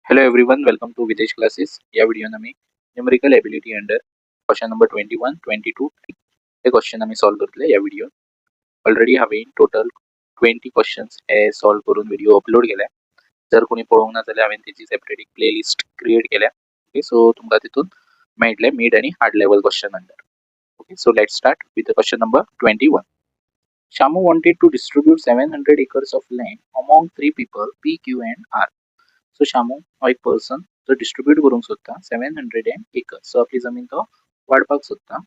Hello everyone, welcome to Videsh Classes. या व्हिडिओन आमी numerical ability under question number 21, 22 हे question आमी सॉल्व करतले. ह्या व्हिडिओन ऑलरेडी हांवें टोटल 20 क्वेश्चन्स हे सॉल्व करून व्हिडिओ अपलोड केल्या. जर कोणी पळोवंक ना जाल्यार हांवें तेजी सेपरेट एक प्लेलिस्ट क्रिएट केल्या. ओके, सो तुमकां तितून मेळटले मीड आनी hard level question under. Okay, so let's start with the question number 21. Shamu wanted to distribute 700 acres of land among three people, P, Q and R. So Shamu हो एक person जो distribute करूंक सोदता 700 and acres. So आपली जमीन तो वाडपाक सोदता.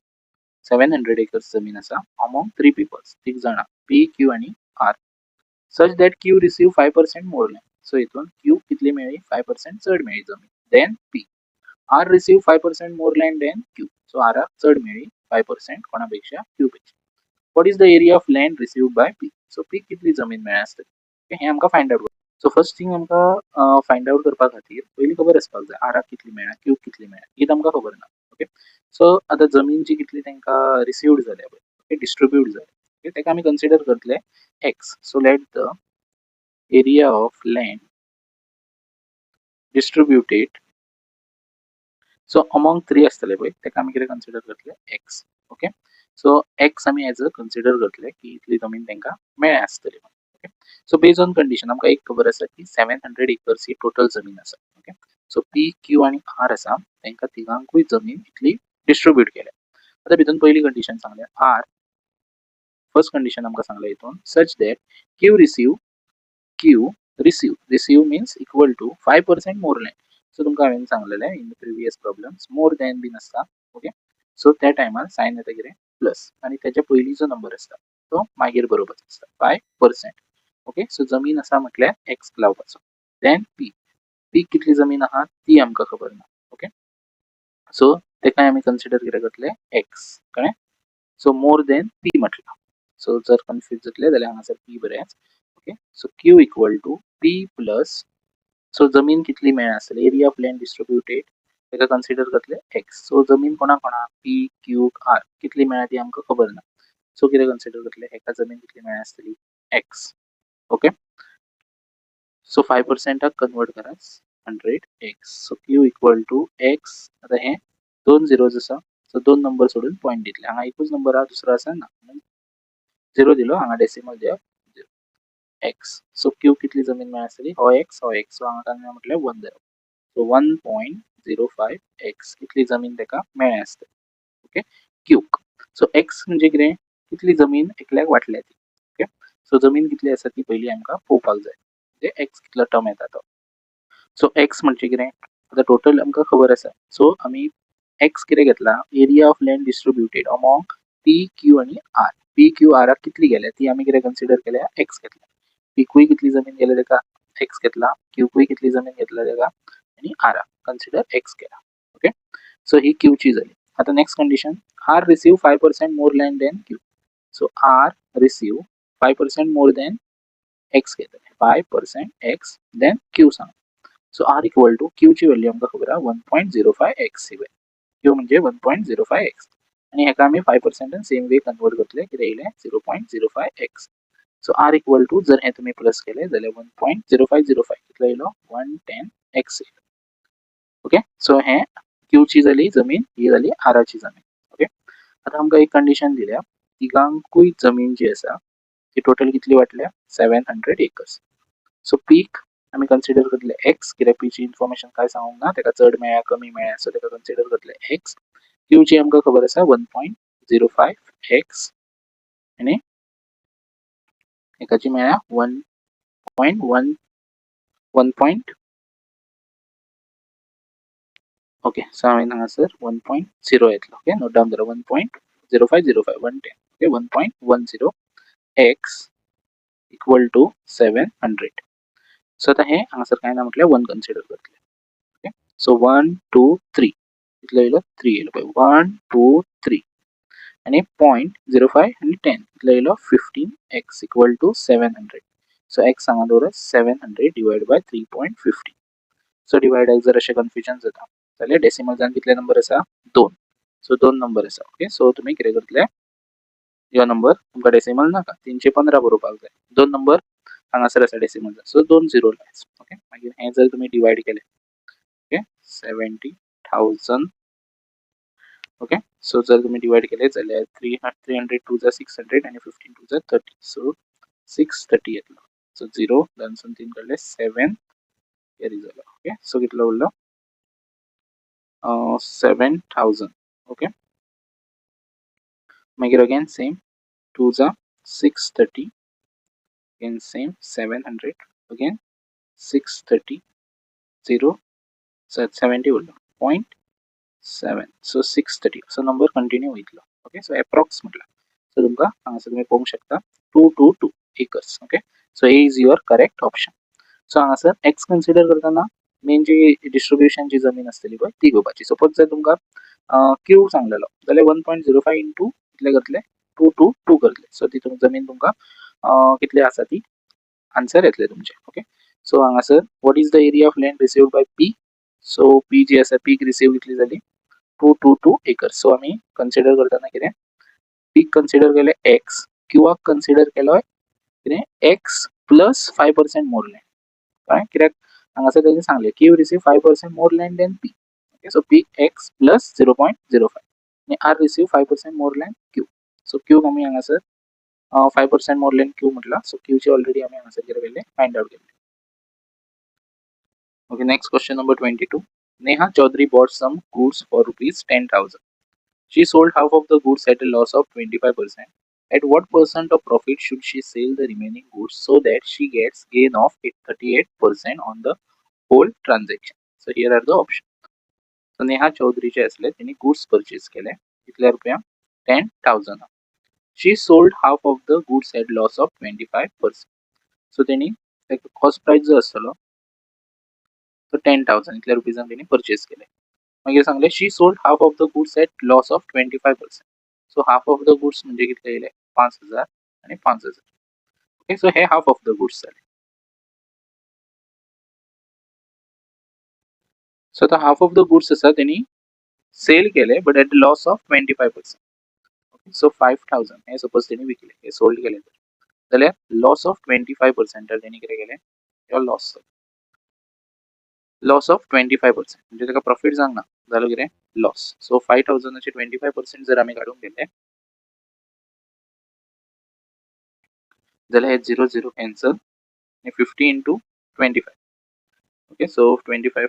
700 एकर्स जमीन आसा अमॉंग थ्री पीपल्स, तीग जाणां, पी, क्यू आनी are, such that Q receive 5% more land. So हितून क्यू कितली मेळ्ळी? 5% चड मेळ्ळी जमीन than P. R receive 5% more land than Q. So आराक चड मेळ्ळी 5%. कोणा पेक्षा? क्यू पेक्षा. What is the area of land received by P? So P कितली जमीन मेळ्ळ्या आसतली हें आमकां find out. So first thing, आमकां फायंड आउट करपा खातीर पयलीं खबर आसपाक जाय आराक कितली मेळ्ळ्या, क्यूक कितली मेळ्ळ्या, ही आमकां खबर ना. ओके, सो आतां जमीन जी कितली तांकां रिसिव्ड जाल्या पळय, ओके, डिस्ट्रिब्यूट जाल्या, ओके, ताका आमी कन्सिडर करतले x. So let the area of land distributed, so among three आसतले पळय, ताका आमी कितें कन्सिडर करतले? एक्स. ओके, सो एक्स आमी एज अ कन्सिडर करतले की इतली जमीन तांकां मेळ्ळ्या आसतली. Okay, so based on condition आमकां एक खबर आसा की 700 एकर्स ही टोटल जमीन आसा. ओके, सो पी, क्यू आनी are आसा, तांकां तिगांकूय जमीन इतली डिस्ट्रिब्यूट केल्या. आतां भितून पयली कंडिशन सांगल्या, are first condition आमकां सांगल्या हितून, such that Q receive, Q receive, receive means equal to 5% more land. So तुमकां हांवें सांगलेलें in the previous problems, more than बीन आसता, ओके, सो त्या टायमार सायन येता कितें? प्लस. आनी तेच्या पयलींचो नंबर आसता तो मागीर बरोबर आसता 5%. ओके, सो जमीन आसा म्हटल्यार एक्स लावपाचो. Then P. P कितली जमीन आहा ती आमकां खबर ना. ओके, सो तेकाय आमी कन्सिडर कितें करतले? एक्स. कळ्ळें? सो मोर देन पी म्हटलां. सो जर कन्फ्यूज जातले जाल्यार हांगासर पी बरयात. Okay, so Q equal to P plus, so जमीन कितली मेळ्ळ्या आसतली, एरिया ऑफ लँड डिस्ट्रिब्युटेड, ताका कन्सिडर करतले एक्स. सो जमीन कोणा कोणा, पी, क्यू, are, कितली मेळ्ळ्या ती आमकां खबर ना. सो कितें कन्सिडर करतले? हेका जमीन कितली मेळ्ळ्या आसतली? एक्स. ओके, सो 5%ाक कन्वर्ट करात, 100 x. So Q equal to x. आतां हे दोन झिरोज आसा, सो दोन नंबर सोडून पॉयंट दितले. हांगा एकूच नंबर आहा, दुसरो आसा ना, झिरो दिलो. हांगा डेसिमल दिया, झिरो एक्स. सो क्यू कितली जमीन मेळ्ळ्या आसतली? हो एक्स, हो एक्स, सो हांगा काय म्हटल्यार वन धरप. So 1.05 x इतली जमीन ताका मेळ्ळ्या आसतली, ओके, क्यूक. सो एक्स म्हणजे कितें? कितली जमीन एकल्याक वांटल्या ती. ओके, सो जमीन कितली आसा ती पयली आमकां पळोवपाक जाय, म्हणजे एक्स कितलो टर्म येता तो. सो एक्स म्हणजे कितें? आतां टोटल आमकां खबर आसा. सो आमी एक्स कितें घेतला? Area of land distributed among P, Q आनी आर. पी, क्यू, आराक कितली गेल्या ती आमी कितें कन्सिडर केल्या? एक्स घेतल्या. पीकूय कितली जमीन गेल्या ताका एक्स घेतला, क्यूकूय कितली जमीन घेतला ताका आनी आराक कन्सिडर एक्स केला. ओके, सो ही क्यूची जाली. आतां next condition, R receive 5% more land than Q. So R receive 5% more than x घेतले, 5% x than Q सांग. सो are equal to, क्यूची व्हॅल्यू आमकां खबर आहा, 1.05 एक्स. ही क्यू म्हणजे 1.05 एक्स आनी हेका आमी 5%न सेम वे कन्वर्ट करतले. कितें येयलें? 0.05 x. So R equal to, जर हे तुमी प्लस केले जाल्यार 1.0505 कितलो येयलो? 110 एक्स येयलो. ओके, सो हे क्यूची जाली जमीन, ही जाली आराची जमीन. ओके, आतां आमकां एक कंडिशन दिल्या, तिगांकूय जमीन जी आसा ती टोटल कितली वांटल्या? 700 एकर्स. सो पीक आमी कन्सिडर करतले एक्स, कित्याक पीची इन्फॉर्मेशन काय सांगूंक ना, ताका चड मेळ्ळ्या कमी मेळ्ळ्या. सो ताका कन्सिडर करतले एक्स. क्यूची आमकां खबर आसा, 1.05 एक्स आनी एकाची मेळ्ळ्या 1.1, one point, okay, so हांवें हांगासर 1.0 येतलो. ओके, नोट डावन करा, 1.0505, 110. Okay, 1.10 x equal to 700. So आतां हे हांगासर काय ना म्हटल्यार वन कन्सिडर करतले. Okay, so one, two, three कितलो येयलो? थ्री येयलो पळय, वन, टू, थ्री आनी .05 आनी 10 कितलो येयलो? 15 x equal to 700. So x हांगा दवरत, 700 divide by 3.15. So डिवायडाक जर अशें कन्फ्युजन जाता जाल्यार डेसिमल्सान कितले नंबर आसा? दोन. सो दोन नंबर आसा. ओके, सो तुमी कितें करतले? ह्यो नंबर तुमकां डेसिमल नाका, 315 बरोवपाक जाय. दोन नंबर हांगासर आसा डेसिमल, सो दोन झिरो लायच. ओके, मागीर हें जर तुमी डिवायड केले Okay, 70,000. Okay, so जर तुम्ही डिवाइड केले जाल्यार 300 टू जा 600 आनी 15 टू जा 30, सो 630 येतलो. सो 0 दोनसून 3 काडले 7 कॅरी जालो. ओके, सो कितलो उरलो? 7,000. ओके, मागीर अगेन सेम 2 जा 630, अगेन सेम 700, अगेन 630, 0 70 उरलो 0.7, सो 630. सो नंबर कंटिन्यू वयतलो. ओके, सो एप्रॉक्स म्हटलं. सो तुमकां हांगासर तुमी पळोवंक शकता 222 acres. Okay, so A is your correct option. So हांगासर एक्स कन्सिडर करतना मेन जी डिस्ट्रिब्युशन जी जमीन आसतली पळय ती घेवपाची. सपोज जर तुमकां क्यू सांगलेलो जाल्यार 1.05 इंटू कितले करतले? 222 करतले. सो ती जमीन तुमकां कितले आसा ती आन्सर येतले तुमचे. ओके, सो हांगासर what is the area of land received by P? So P जी आसा, पीक रिसीव कितली जाली? 222 एकर्स. सो आमी कन्सिडर करतना कितें पीक कन्सिडर केले एक्स, क्यूआक कन्सिडर केलो कितें X plus 5% more land. कळ्ळें? कित्याक हांगासर तेणी सांगलें Q receive 5% more land than P. Okay, so P X plus 0.05 आनी R receive 5% more land Q. So Q आमी हांगासर 5% मोर लँड क्यू म्हटलां. सो क्यूची ऑलरेडी आमी हांगासर कितें केल्लें? फायंड आवट केल्लें. Okay, next question number 22. Neha Chaudhary bought some goods for rupees 10,000. She sold half of the goods at a loss of 25%. At what percent of profit should she sell the remaining goods so that she gets gain of 38% on the whole transaction? So here are the options. So Neha Chaudhary जे असले त्यांनी goods purchase केले कितल्या रुपया? 10,000. She sold half of the goods at loss of 25%. So त्यांनी cost price जो आसतलो तो 10,000 इतल्या रुपीजान त्यांनी परचेस केले. मागीर सांगले she sold half of the goods at loss of 25%. So half of the goods म्हणजे कितले येयले? 5,000 आनी 5,000. ओके, सो हे हाफ ऑफ the goods जाले. सो आतां हाफ ऑफ the goods आसा तेणी सेल केले but at loss of 25%. Okay, so 5,000 हे सपोज तेणी विकले, हे सोल्ड केले जाल्यार लॉस ऑफ 25%, तेणी कितें केलें? हो लॉस जालो, लॉस ऑफ 25%, म्हणजे ताका प्रॉफीट जावंक ना, जालो कितें? लॉस. सो 5,000चे 25% जर आमी काडूंक गेले जाल्यार हे 0 0 कॅन्सल आनी 50 इंटू 25. ओके, सो 25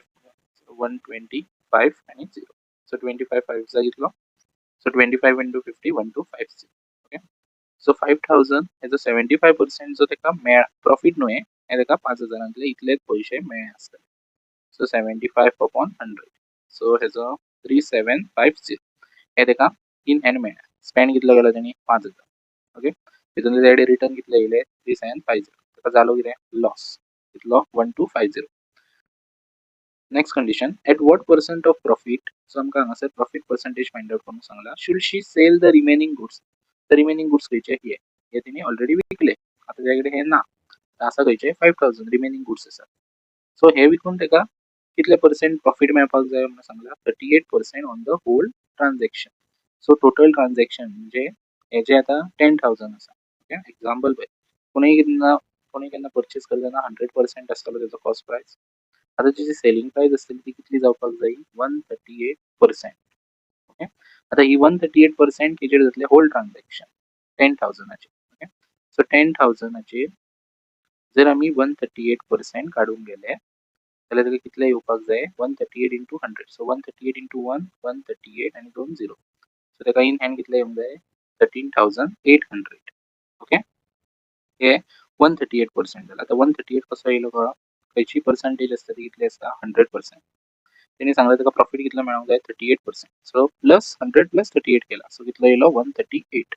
125 आनी 0. सो 25 5 जा कितलो? So 25 into 50 1250. ओके, सो 5,000 हेजो 75% जो ताका मेळ प्रॉफीट न्हू, हे ताका 5,000तले इतलेच पयशे मेळ्ळे आसतले. सो 75/100. सो हेजो 3750 हे ताका इन हँड मेळ्ळे. स्पेंड कितलो केलो तेणी? 5,000. ओके, तितून तेजे रिटर्न कितले येयले? 3750. ताका जालो कितें? लॉस कितलो? 1250. Next condition, at what percent of profit, so आमकां हांगासर प्रॉफीट पर्संटेज फायंड आवट करूंक सांगला, should she sell the remaining goods. The remaining goods खंयचे? हे हे तेणी ऑलरेडी विकले, आतां तेजे कडेन हे ना, आसा खंयचे? 5,000 रिमेनींग गुड्स आसा. सो हे विकून ताका कितले पर्संट प्रॉफीट मेळपाक जाय म्हणून सांगला? 38% on the whole transaction. So total transaction म्हणजे हे जे आतां 10,000 आसा. ओके, एग्जाम्पल पळय, कोणूय केन्ना कोणूय केन्ना परचेस करतना 100% आसतलो तेजो कॉस्ट प्रायस. आतां जी सेलिंग प्रायस आसतली ती कितली जावपाक जाय? 138%. ओके, आतां ही 138% हेजेर जातले होल ट्रान्जॅक्शन 10,000चेर. ओके, सो 10,000चेर जर आमी 138% काडूंक गेले जाल्यार ताका कितले येवपाक जाय? 138 इंटू 100. सो 138 इंटू 1 138 आनी 2 0. सो ताका इन हँड कितले येवंक जाय? 13,800. ओके, हे 138% जालें. आतां 138 कसो येयलो कळ्ळो? खंयची पर्संटेज आसता ती कितली आसता? 100%. तेणी सांगलें ताका प्रॉफीट कितलो मेळोंक जाय? 38%. सो प्लस 100 प्लस 38 केला, सो कितलो येयलो? 138.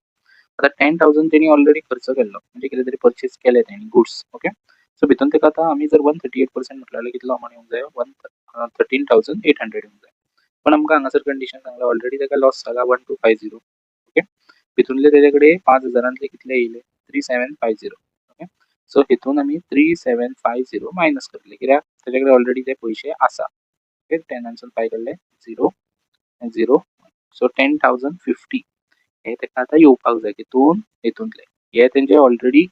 आतां 10,000 तेणी ऑलरेडी खर्च केल्लो, म्हणजे कितें तरी परचेस केले तेणी गुड्स. ओके, सो भितून ताका आतां आमी जर 138% म्हटलें जाल्यार कितलो अमावंट येवंक जाय? 13,800 येवंक जाय. पण आमकां हांगासर कंडिशन सांगला ऑलरेडी ताका लॉस जाला 1250. ओके, भितूनले तेजे कडेन 5,000तले कितले येयले? 3750. ओके, सो हितून आमी 3750 मायनस करतले, कित्याक तेजे कडेन ऑलरेडी ते पयशे आसा. ओके, 10नासून 5 काडले 0 0, सो 10,050 हे ताका आतां येवपाक जाय तितून हितूंतले. हे तेंचे ऑलरेडी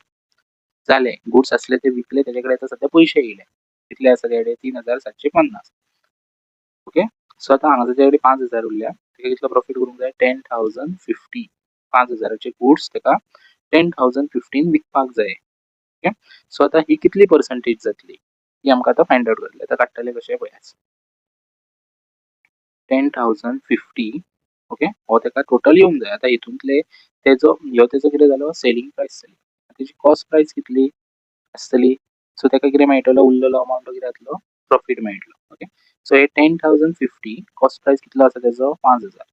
जाले, गुड्स आसले ते विकले, तेजे कडेन आतां सद्या पयशे येयले. कितले आसा तेजे कडेन? 3,750. ओके, सो आतां हांगा ताचे कडेन 5000 उरल्या. ताका कितलो प्रॉफीट करूंक जाय? 10,050. 5000चे गुड्स ताका 10,015 विकपाक जाय. ओके, सो आतां ही कितली पर्संटेज जातली, ही आमकां आतां फायंड आउट करतले. आतां काडटले कशें पळयात. 10,050, ओके, हो ताका टोटल येवंक जाय. आतां हितूंतले तेजो ह्यो तेजो कितें जालो? सेलिंग प्रायस जाली. तेजी कॉस्ट प्रायस कितली आसतली? सो ताका कितें मेळटलो? उरलेलो अमावंट कितें जातलो? प्रॉफीट मेळटलो. ओके, सो हे 10,050, कॉस्ट प्रायस कितलो आसा तेजो? 5000.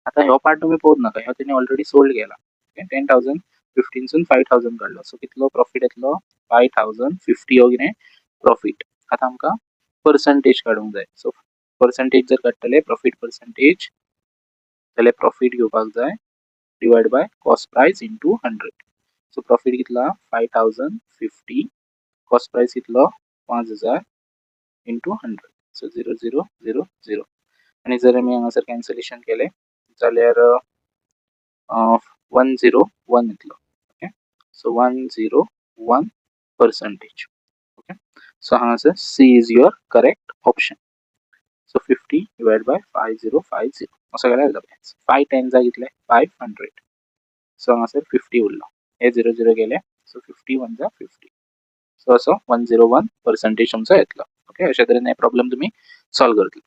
आतां ह्यो पार्ट तुमी पळोवंक नाका, ह्यो तेणी ऑलरेडी सोल्ड केला. ओके, 10,015सून 5000 काडलो, सो कितलो प्रॉफीट येतलो? 5050. हो कितें प्रॉफीट. आतां आमकां पर्संटेज काडूंक जाय. सो पर्संटेज जर काडटले, प्रॉफीट पर्संटेज जाल्यार प्रॉफीट घेवपाक जाय divide by cost price into 100. So profit कितलो? 5050. कॉस्ट प्रायस कितलो? 5000 into 100. So 0 0 0 0. आनी जर आमी हांगासर कॅन्सलेशन केलें जाल्यार 101 येतलो. Okay, so 101 percentage. Okay, so हांगासर C is your correct option. So 50 divide by 5050 असो केल्यार जाता. फाय टेन जा कितले? 500. सो हांगासर 50 उरलो, हे झिरो झिरो गेले, सो 50 वन जा 50. सो असो 101 पर्संटेज तुमचो येतलो. ओके, अशा तरेन हे प्रॉब्लेम तुमी सॉल्व करतले.